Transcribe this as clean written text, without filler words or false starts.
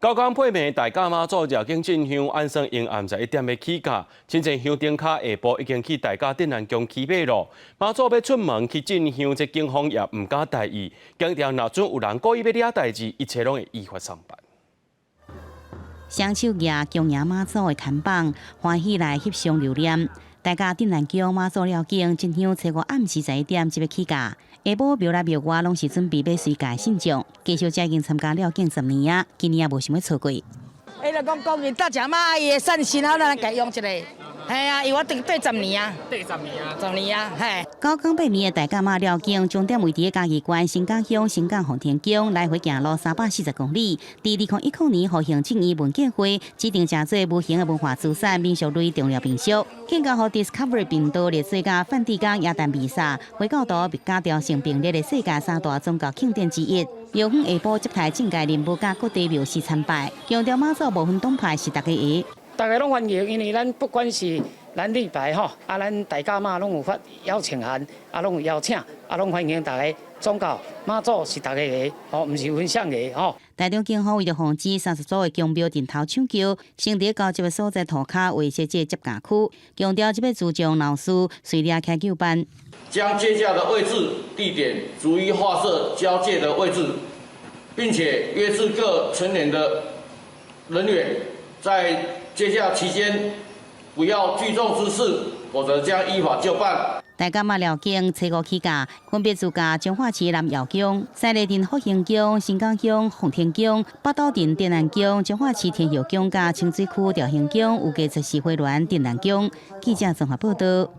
九江八暝大甲媽祖繞境進香，按算下暗11點欲起駕，真濟香燈跤下晡已經去大甲鎮瀾宮祈馬咯。媽祖欲出門去進香，這警方也毋敢大意，強調若準有人故意欲惹代誌，一切攏會依法送辦。雙手舉恭迎媽祖的看板，歡喜來翕相留念。大甲鎮瀾宮媽祖繞境進香，初五暗時十一點就欲起駕。下晡廟內廟外攏是準備欲隨駕信眾，繼續者已經參加繞境10年啊，今年也無想欲錯過。伊就講講伊搭食媽伊的善心，好咱共用一下。係啊，因為我頂80年啊，八十年啊，十年啊，嘿。九江八暝的大甲媽繞境，終點位佇嘉義縣新港鄉新港奉天宮，來回行路340公里。佇2010年，予行政院文建會指定成做無形的文化資產民俗類重要民俗。更加予 Discovery 頻道列做佮梵蒂岡耶誕彌撒、回教徒麥加雕聖並列的世界三大宗教慶典之一。廟方下晡接待政界人物佮各地廟司參拜，強調媽祖無分黨派是大家的。大家攏歡迎，因為咱不管是咱禮拜吼，啊，咱大甲媽攏有發邀請函，啊，攏有邀請，啊，攏歡迎大家。宗教媽祖是大家的，吼，毋是分啥的吼。台中警方為著防止30組的宮廟陣頭搶轎，先佇交接的所在塗跤劃設這個接駕區，強調這欲注重鬧事，隨掠開救辦。將接駕的位置、地點逐一劃設交界的位置，並且約制各成員的人員在接駕期間不要聚眾滋事，否則將依法就辦。大甲媽繞境初五起駕，分別自駕彰化市南瑤宮、三義鎮福興宮、新港鄉奉天宮、北斗鎮鎮瀾宮、彰化市天后宮佮清水區肇興宮，有計十四回鑾鎮瀾宮。記者綜合報道。